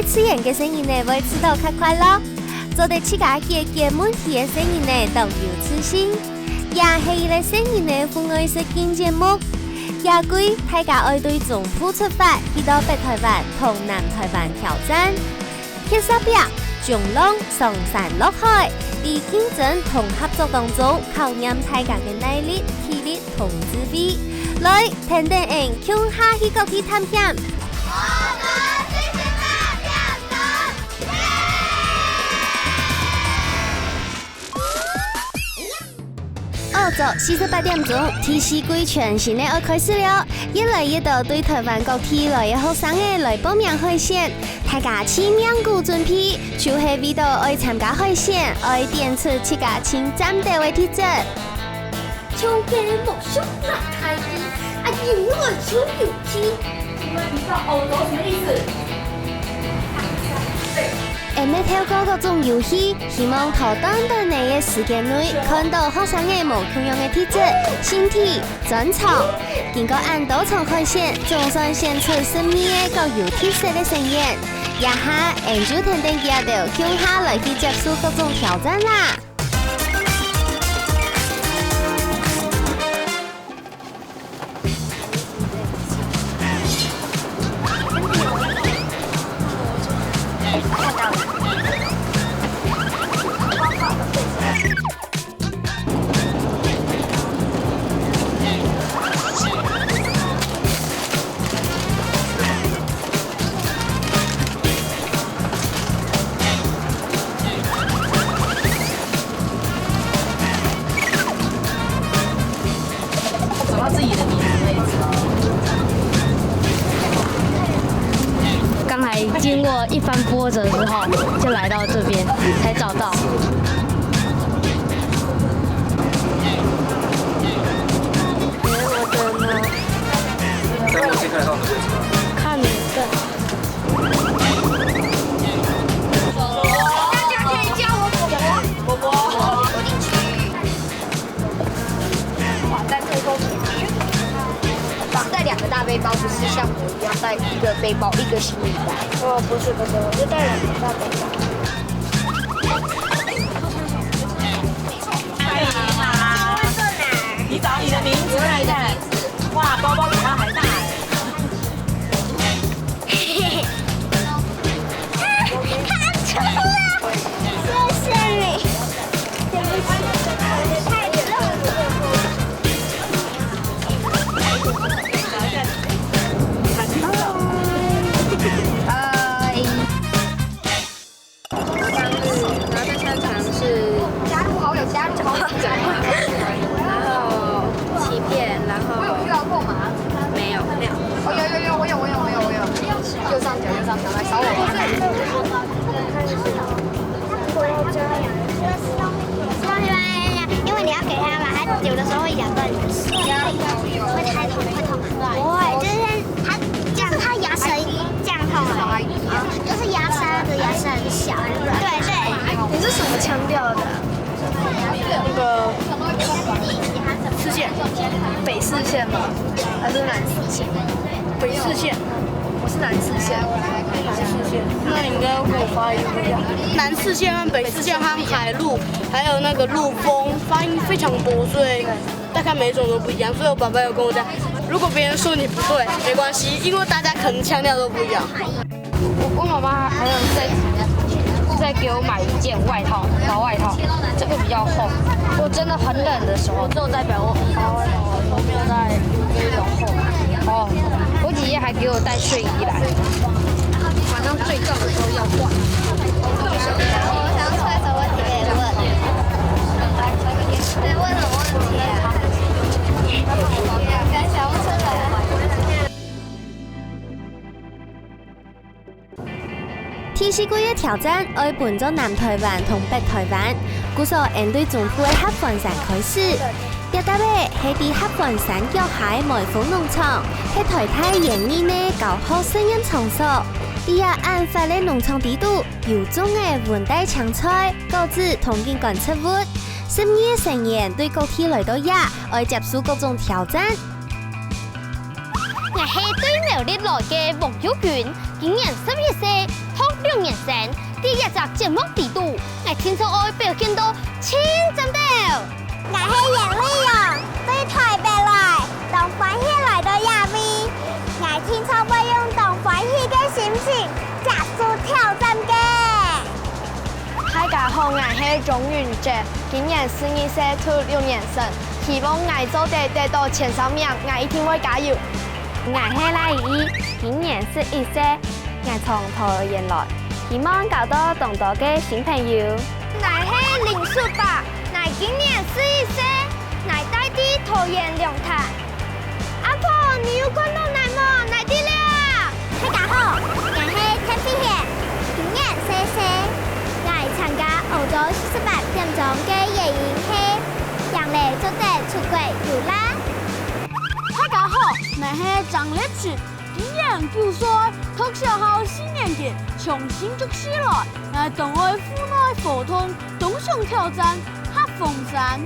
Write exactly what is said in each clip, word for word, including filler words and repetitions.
自然个細人仔會試著較快樂，做得自家解決問題个細人仔當有自信。也係一個細人仔戶外實境節目，這季大家愛對中部出發，去到北臺灣同南臺灣挑戰。 去沙壁、衝浪、上山落海，在競爭同合作當中考驗大家个耐力、體力同智慧。來，跈等𠊎共下去各地探險！學做四十八點鐘，第四季全新个愛開始了！越來越多對臺灣各地來个學生仔來報名海選，大家盡命牯準備，就係為著愛參加海選，愛展出自家盡讚斗个特質。像雞毛像爛大衣，啊，游來像油漆。請問你知道歐洲什麼意思？對。 𠊎兜透過各種遊戲，希望在短短个時間內，看著學生仔無共樣个特質、興趣、專長。經過恁多場海選，總算選出十二個各有特色个成員。這下，𠊎就跈等佢兜共下來去接受各種挑戰啦！ 找到自己的迷途位置了。刚才经过一番波折之后，就来到这边，才找到。我的呢？在墨西哥看得到你的位置吗？看你的。大家可以叫我果果。果果。哇，在这里都是，绑带两个大背包，不是像我一样带一个背包、一个行李袋。哦，不是，不是，我就带两个大背包。你找你的名字看一看。哇，包包比他还大哎。 看出来，谢谢你。对不起，太重了。嗨。然后在商场是加入好友，加入好友。然后欺骗，然后我有遇到过吗？没有，没有。哦，有有有，我有我有我有我有。右上角，右上角，来找我。因为你要给他嘛，他有的时候会咬到你的手，会太痛，会痛。不会，就是他这样，他牙齿这样痛而已，就是牙齿，他的牙齿很小，很软。对对。你是什么腔调的？那个四县，北四县吗？还是南四县？北四县，我是南四县。南四县，那你应该要跟我发音不一样。南四县和北四县和海陆，还有那个陆丰，发音非常薄，所以 大概每一种都不一样，所以我爸爸有跟我讲，如果别人说你不对，没关系，因为大家可能腔调都不一样。我妈妈还有再再给我买一件外套，薄外套，这个比较厚。我真的很冷的时候，只有在北欧，我没有在这种厚。哦，我姐姐还给我带睡衣来，晚上睡觉的时候要换。我想要出来找问题给你问，对，问什么问题啊？想不出来。第四季个挑戰愛分做南臺灣同北臺灣，故所𠊎對中部个合歡山開始。這搭仔係在合歡山腳下个梅峰農場，係臺大園藝个教學實驗場所。在這恁闊个農場底肚，有種个溫帶青菜、果子同景觀植物。十二个成員對各地來到這，愛接受各種挑戰。 𠊎係對苗栗來个黃友君，今年十一歲，讀人生，在這隻節目裡肚，𠊎定著愛表現到盡讚兜。𠊎係袁麗蓉，對臺北來，當歡喜來到這位。𠊎定著會用當歡喜个心情，接受挑戰个。大家好，𠊎係鍾允潔，今年十二歲，讀六年生，希望𠊎做得得到前三名，𠊎一定會加油。𠊎係賴依依，今年十一歲， 𠊎從桃園來，希望交到當多个新朋友。𠊎係林淑芳，𠊎今年十一歲，𠊎戴在桃園龍潭。阿婆，你有看到𠊎無？𠊎在這！大家好，𠊎係陳慧嫻，今年十歲，𠊎參加歐洲四十八點鐘个野營，係贏了做得出國遊覽。大家好，𠊎係張立群， 今年九歲，讀小學四年級，從新竹市來，𠊎當愛戶內活動，當想挑戰合歡山。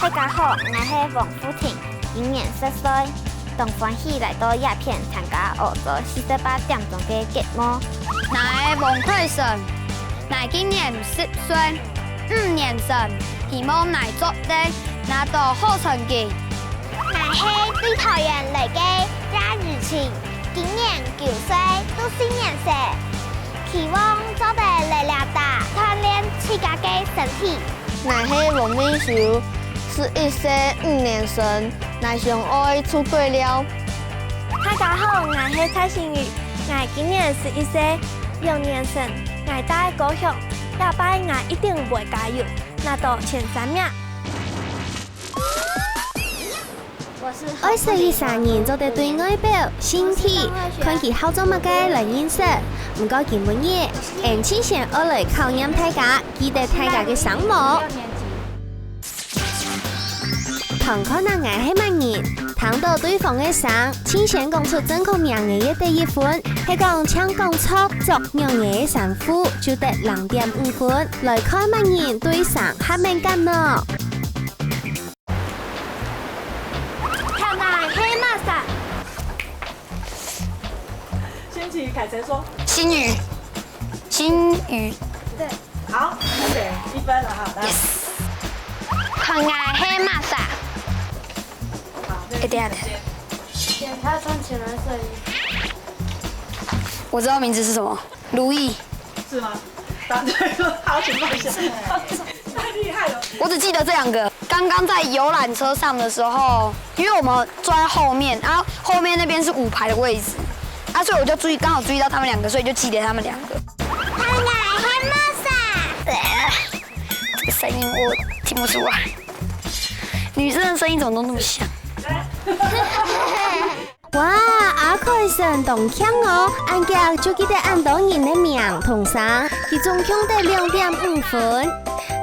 大家好，𠊎係王富婷，今年十歲，當歡喜來到這片參加歐洲四十八點鐘个節目。𠊎係王凱盛，𠊎今年十歲，五年生，希望𠊎做得拿到好成績。 𠊎係對桃園來个葉雨晴，今年九歲，讀四年生，希望做得來這搭鍛鍊自家个身體。𠊎係黃明修，十一歲，五年生，𠊎想愛出國尞。大家好，𠊎係蔡欣瑜，𠊎今年十一歲，六年生，𠊎在高雄，這擺𠊎一定會加油，拿到前三名。 愛十一儕人做得對外表、身體、看佢好做麼个來認識。毋過今晡日，𠊎盡先愛來考驗大家，記得大家个聲無？聽看啊，𠊎係麼人？聽到對方个聲，盡先講出正確名仔个得一分，係講淨講著著名仔个聲符，就得零點五分。來看麼人對聲較敏感呢？ 看啊，係麼儕？先請凱成說。心瑜，心瑜。對。好，OK，一分了哈，來。Yes。看啊，係麼儕？好，一定要的。他穿起來睡衣。我知道名字是什么，如意。 是嗎？答對了，好，請放下。太厲害了。我只记得这两个。刚刚在游览车上的时候，因为我们坐在后面，然后后面那边是五排的位置，啊，所以我就注意，刚好注意到他们两个，所以就记得他们两个。他们两个还蛮傻。这个声音我听不出来，女生的声音怎么都那么像？ 哇，阿凱成當強哦，恁遽就記得恁多人个名同聲，佢總共得兩點五分。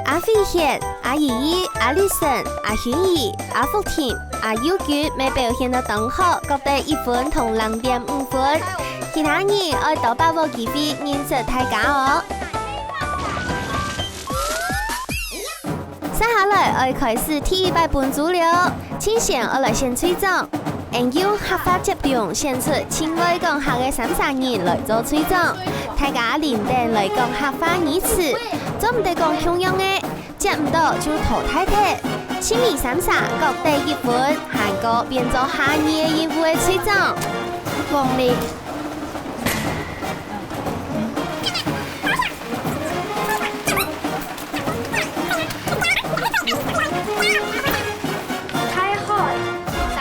阿慧賢、阿依依、阿麗森、阿薰怡、阿福婷、阿佑君乜表現到當好，各得一分同零點五分。其他人愛多把握機會，認識大家哦。 接下來愛開始第一擺分組了，盡先愛來選隊長。𠊎用客話接龍選出盡會講客个三儕人來做隊長，大家輪等來講客話語詞，做毋得講共樣个，接毋到就淘汰忒。盡尾三儕各得一分，還過變做下二个任務个隊長。王力。 大海，狗仔。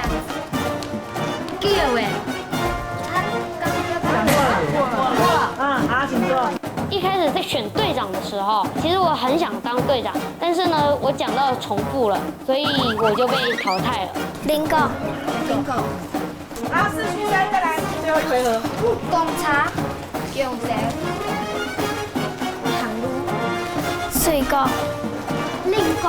啊，啊，請坐。一开始在选队长的时候，其实我很想当队长，但是呢，我讲到重复了，所以我就被淘汰了。林狗。林狗。 好，四取三，再来，最后一回合。公车、公车、行路、水果、蘋果。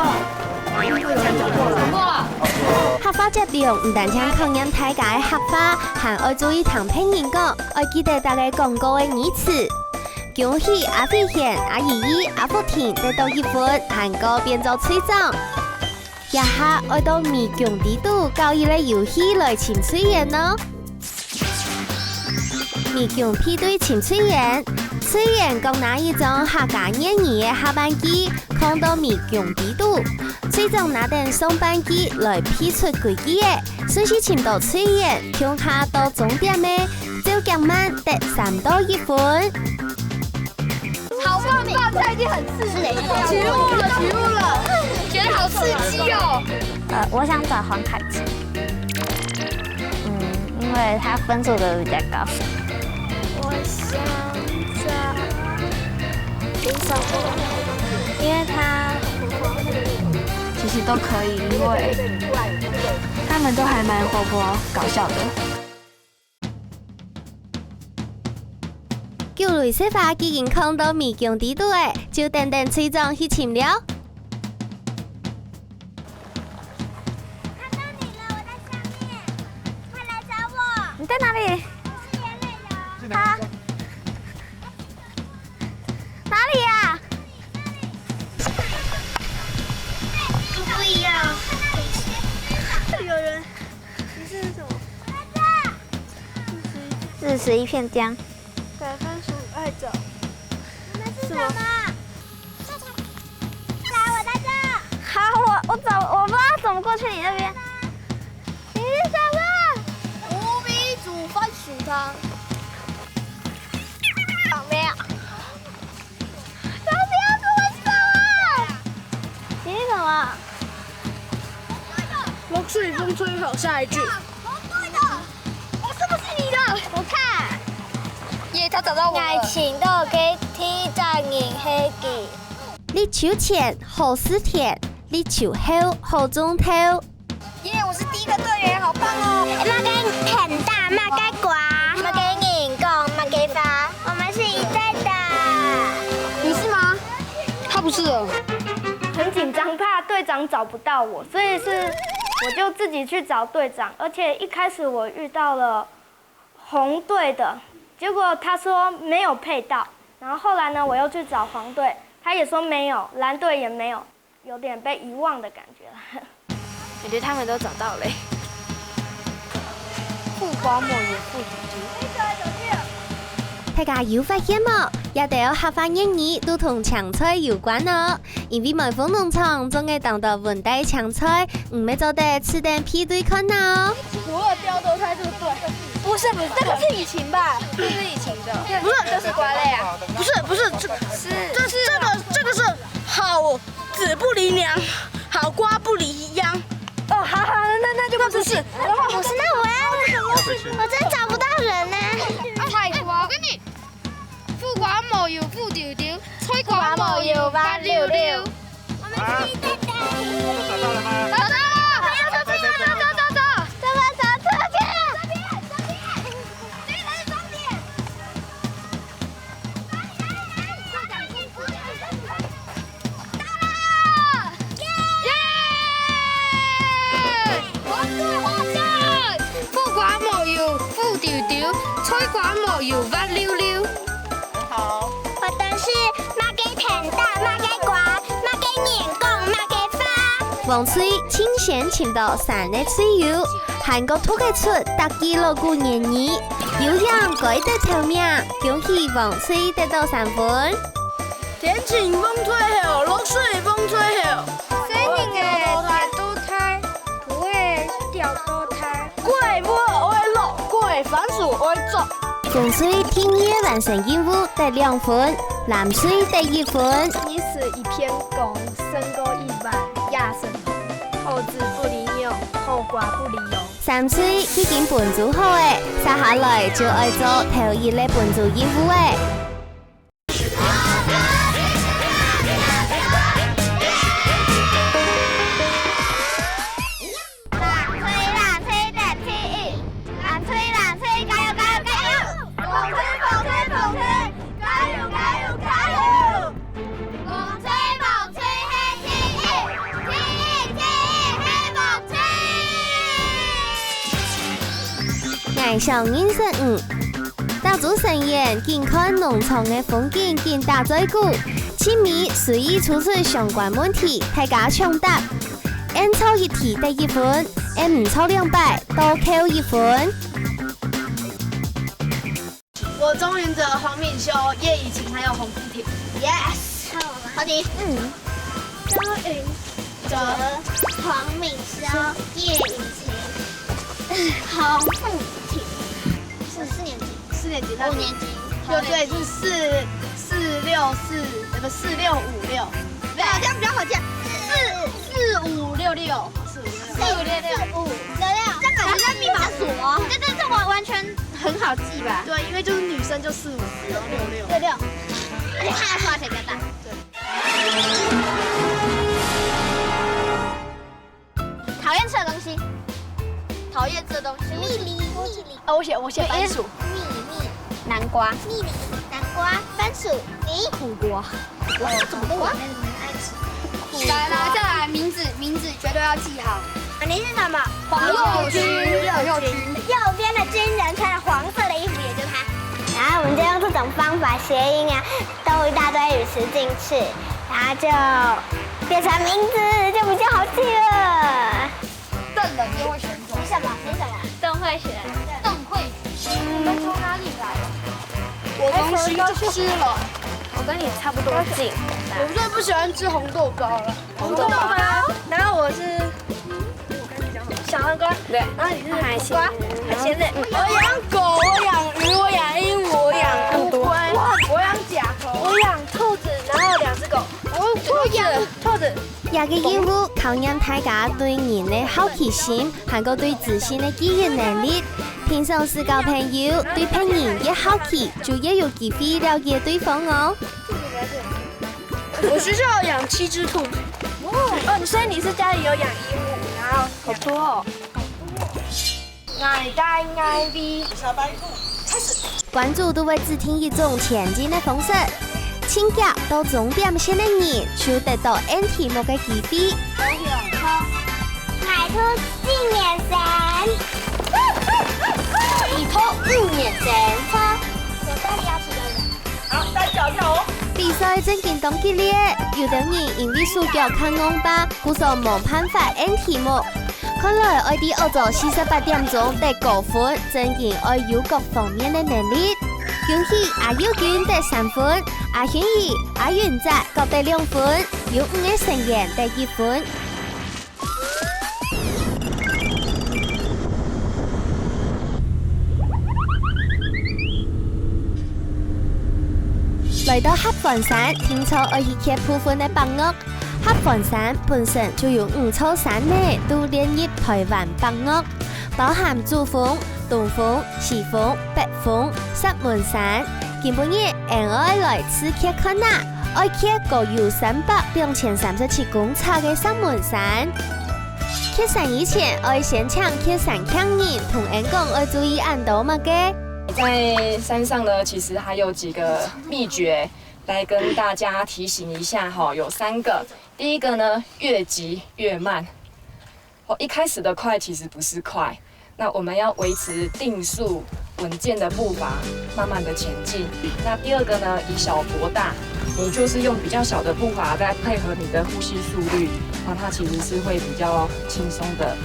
客話接龍毋單淨考驗大家个客話，還愛注意聽別人講，愛記得逐个講過个語詞。恭喜阿慧賢、阿依依、阿福婷得到一分，還過變做隊長。 這下愛到迷宮裡肚搞一個遊戲來尋隊員哦。迷宮配對尋隊員，隊員各拿一張客家諺語个下半句，囥到尾弓底肚。隊長拿等上半句來譬出規矩个，順序尋到隊員共下到終點个，照較慢得三到一分。好棒！這一定很刺激。起霧了，起霧了，覺得好刺激哦。呃，我想找黃凱芹。嗯，因為他分數給我比較高。我想找林小姐，因為她其實都可以，因為他們都還蠻活潑搞笑的。九蕊雪花既經囥到尾弓底肚了，就等等隊長去尋了。看到你了，我在下面，快來找我。你在哪裡？我是圓磊的。好。哪裡呀？不一樣。有人，你是什麼？日食一片江。改番薯爱找。你们是什么？什么？来，我在这。好，我，我找，我不知道怎么过去你那边。你是什么？无米煮番薯汤。没有。小朋友，跟我走啊！你是什么？落水风吹跑下一句。我是不是你的？我看。耶，他找到我了。愛情到底第一站人黑底。立秋前好似田，立秋後好種豆。耶，我是第一个队员，好棒哦！麼个田打，麼个瓜，麼个人講，麼个花，我們是一隊的。你是嗎？他不是哦。很緊張，怕隊長找不到我，所以是我就自己去找隊長。而且一開始我遇到了紅隊的，结果他说没有配到，然后后来呢，我又去找黄队，他也说没有，蓝队也没有，有点被遗忘的感觉。感觉他们都找到嘞。不管我也不理解。大家有發現無？這兜客話諺語都同青菜有關哦。因為每逢農場總會當到溫帶青菜，毋係做得試等配對看哦。不過掉豆菜這個對。不是不是，這個是雨晴吧？這是雨晴的。不是，這是瓜類啊。不是不是，這是這是這個這個是好 子不離娘，好瓜不離秧。哦，好好，那那就不是。然後我是那我要，我真找不到人呢。菜瓜，我跟你，苦瓜無油苦溜溜，菜瓜無油滑溜溜。我們是一隊的。找到了嗎？找到了！走走走走走走，走走走走去。這邊這邊，這個才是終點。 耶！黃隊獲勝！苦瓜無油苦溜溜，菜瓜無油滑溜溜。很好。我的是麼个田打，麼个瓜，麼个人講，麼个花。黃隊盡先尋到三个隊友，還過讀得出逐句老古言語。 有贏該得頭名，恭喜黃隊得到三分。天晴風吹後，落水風吹後。細人仔跌倒大，毋會跌倒大。過雨愛落，過番薯愛做。紅隊第二完成任務得兩分，藍隊得一分。日食一片光，勝過一碗夜生活。好子不離娘，好瓜不離秧。 三隊已經分組好了，接下來就愛做頭一个分組任務了。藍隊，藍隊得第一，藍隊，藍隊加油，加油，加油！紅隊，紅隊，紅隊，加油，加油，加油！ 紅隊，紅隊係第一，第一，第一係紅隊。𠊎想認識你。逐組成員緊看農場个風景緊打嘴鼓，盡尾隨意抽出相關問題，大家搶答。N錯一題得一分，N毋錯兩擺倒扣一分。 我鍾允哲、黃敏修、葉以好的。嗯。周允哲、黄敏昭、叶雨晴、洪梦婷。是四年级。四年级，五年级。六年级。对，是四，四六四，那个四六五六。没有，这样比较好记啊。四，四五六六，四五六六。四五六六。五六六。这感觉在密码锁哦。对，对，这完，完全很好记吧？对，因为就是女生就四五，然后六六。六六。而且他还说他才比较大。对。讨厌吃的东西。讨厌吃的东西。蜜梨，蜜梨。哦，我写，我写番薯。蜜，蜜。南瓜。蜜梨、南瓜、番薯。你？苦瓜。我怎么都有那个爱吃。来，来，再来，名字，名字绝对要记好。啊，你是什么？黄佑君。黄佑君。右边的军人穿了黄色的衣服，也就是他。然后我们就用这种方法谐音啊，兜一大堆语词进去，然后就变成名字，就比较好记了。笨人就会选这种。你什么？你什么？邓慧璇。邓慧璇，你们从哪里来的？我东西就吃了。我跟你差不多近。我最不喜欢吃红豆糕了。红豆糕。然后我是小黄瓜，对，然后你是苦瓜，海鲜类。我养狗，我养鱼，我养鹦鹉，我养乌龟，我养甲虫，我养兔子，然后两只狗。我兔子，兔子。這个任務考驗大家對人个好奇心，還過對自身个記憶能力。平常時交朋友，對別人越好奇，就越有機會了解對方哦。我學校有養七隻兔子。哦，所以你是家裡有養鸚鵡，然後好多哦。矮大矮B。開始。關主都會指定一種前進个方式，盡遽到終點線个人就得到N題目个機會。矮兔四年生。矮兔五年生。好，單腳跳哦。比賽正經當激烈，有兜人因為手腳較硬吧，故所無辦法N題目。看來愛在學早四十八點鐘得高分，正經愛有各方面个能力。恭喜阿佑君得三分，阿薰怡、阿允哲各得兩分，有五个成員得一分。 來到合歡山，定著愛去蹶部分个百岳。合歡山本身就有五座山呢，都列入台灣百岳，包含主峰、東峰、西峰、北峰、石門山。今晡日，𠊎愛來試蹶看啊！ 愛蹶高有三百兩千三十七公尺个石門山。蹶山以前，愛先請蹶山客人同𠊎講愛注意恁多麼个？在山上呢，其实还有几个秘诀来跟大家提醒一下哈，有三个。第一个呢，越急越慢。 哦，一开始的快其实不是快，那我们要维持定速、稳健的步伐，慢慢的前进。那第二个呢，以小博大，你就是用比较小的步伐在配合你的呼吸速率，啊，它其实是会比较轻松的。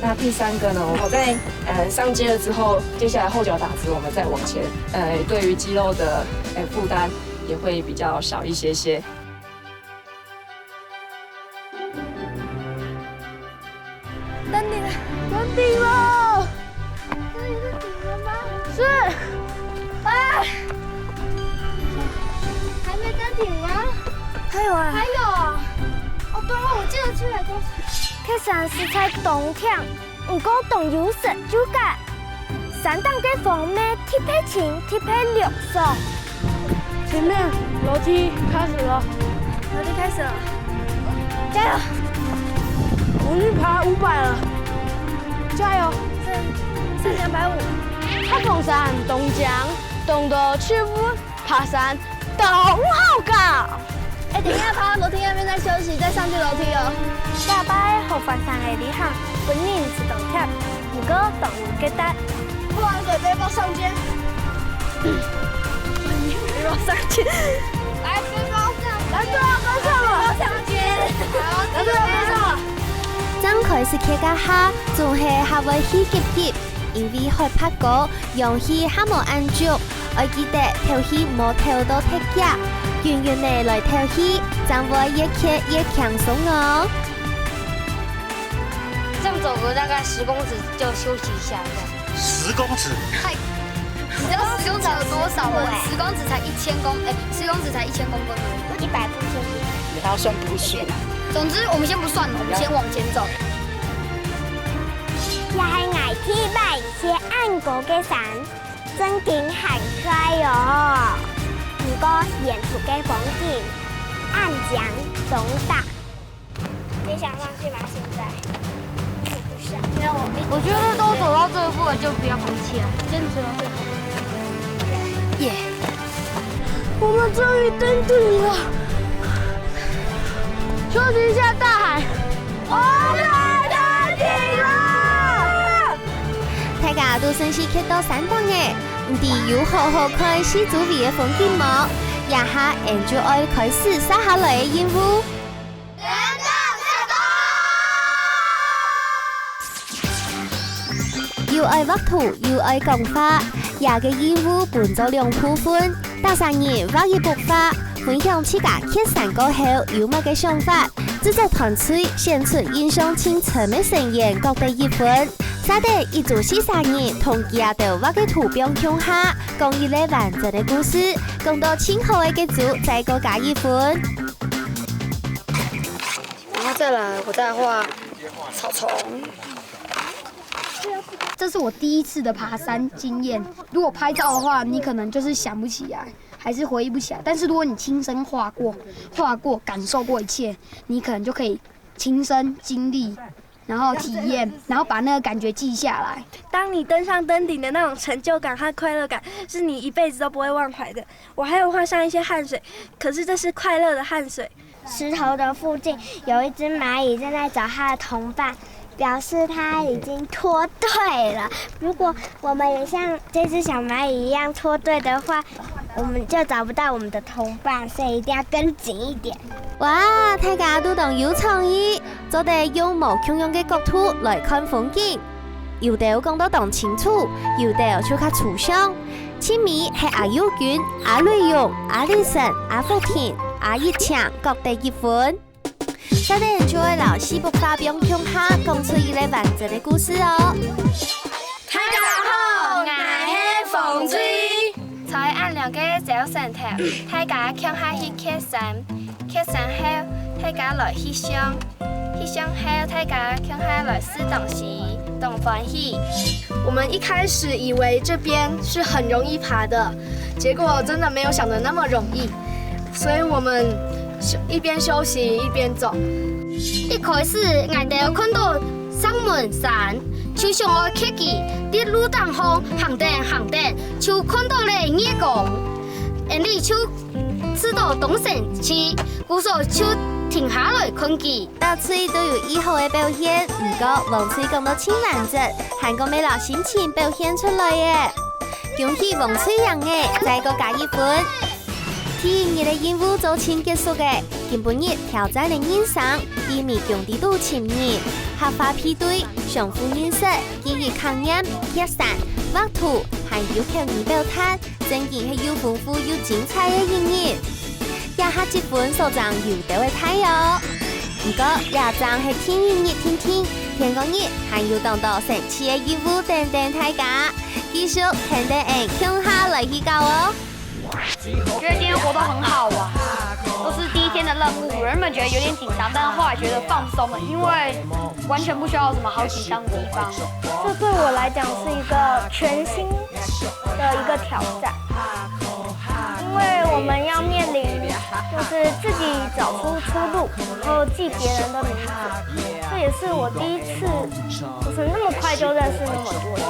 那第三个呢，我在呃上阶了之后，接下来后脚打直，我们再往前，呃，对于肌肉的呃负担也会比较小一些些。 登顶了，登顶了！终于是顶了吗？是。啊！还没登顶吗？还有啊。还有啊。哦，对哦，我记得七百公尺。蹶山实在当忝，毋过当有成就感。山顶个风特别清，特别凉爽。 前面楼梯开始了。楼梯开始了，加油！我们爬五百了，加油！剩，剩两百五。合歡山當靚，當多植物，爬山當好搞。哎，等一下爬到楼梯那边再休息，再上去楼梯哦。這擺合歡山个旅行，本人是當忝， 毋過當有價值。不然給背包上肩。背包上肩。來，背包上肩。來，背包上了。背包上肩。好，來，背包上了。正開始蹶該下，總係還會氣急急，因為海拔高，氧氣還無恁足，愛記得敨氣莫敨到忒遽。遠遠个來透氣，正會越蹶越輕鬆哦。這樣走個大概十公尺就休息一下，這樣。十公尺？太，你知道十公尺有多少嗎？十公尺才一千公，哎，十公尺才一千公分而已。一百步就是。你还要算步数。总之，我们先不算了，我们先往前走。也係𠊎第一擺蹶恁高个山，真經還快哦！毋過遠處个風景，恁靚，當大。你想上去嗎？現在？我覺得都走到這一步了，就不要放棄啊，堅持到最後。耶！我們終於登頂了，休息一下，大海。我們登頂了！大家都順序蹶到山頂了，毋知有好好看四周圍个風景無？這下𫣆就愛開始續下來个任務。 又愛畫圖，又愛講話，這个任務分做兩部分。逐儕人畫一幅畫，分享自家蹶山過後有麼个想法，製作團隊選出印象盡深个成員各得一分。續等一組四儕人同佢兜畫个圖放共下，講一個完整个故事，講到盡好个結局再過加一分。 然後再來，我再畫草叢。這是我第一次的爬山經驗。如果拍照的話，你可能就是想不起來，還是回憶不起來。但是如果你親身畫過、畫過、感受過一切，你可能就可以親身經歷，然後體驗，然後把那個感覺記下來。當你登上登頂的那種成就感和快樂感，是你一輩子都不會忘懷的。我還有畫上一些汗水，可是這是快樂的汗水。 石頭的附近有一隻螞蟻正在找牠的同伴，表示牠已經脫隊了。如果我們也像這隻小螞蟻一樣脫隊的話，我們就找不到我們的同伴，所以一定要跟緊一點。哇，大家都當有創意，做得用無共樣个角度來看風景。 有兜講到當清楚，有兜就較抽象。盡尾係阿友君、阿瑞勇、阿里森、阿福婷、阿一強各得一分。續等就愛摎四幅畫放共下，講出一個完整个故事哦。大家好，𠊎係風吹。在恁靚个朝晨頭，大家共下去蹶山。蹶山後，大家來翕相。 翕相後，大家共下來食東西，當歡喜。我們一開始以為這邊是很容易爬的，結果真的沒有想的那麼容易，所以我們休-，一邊休息一邊走。一開始，𠊎兜看到石門山，就想愛蹶佢，在路頂項行等行等，就看到了月光。𫣆俚就試到當生趣，故所就停下來看佢。 逐隊都有已好个表現，毋過黃隊講到盡完整，還過乜摎心情表現出來耶。恭喜黃隊贏了，再過加一分。第一日个任務做盡結束了，今晡日挑戰个人生，意味降低到尋人、客話配對、相互認識、記憶考驗、蹶山、畫圖，還有口語表達， 真經係又豐富又精彩个一日。這下積分所爭有兜仔大哦。毋過，這正係第一日定定，天光日還有當多生趣个任務等等大家，繼續跈等𫣆共下來去搞哦。我覺得今天活動很好玩，都是第一天的任務，原本覺得有點緊張，但是後來覺得放鬆了，因為完全不需要有什麼好緊張的地方。這對我來講是一個全新的一個挑戰，因為我們要面臨就是自己找出出路，然後記別人的名字，這也是我第一次就是那麼快就認識那麼多人。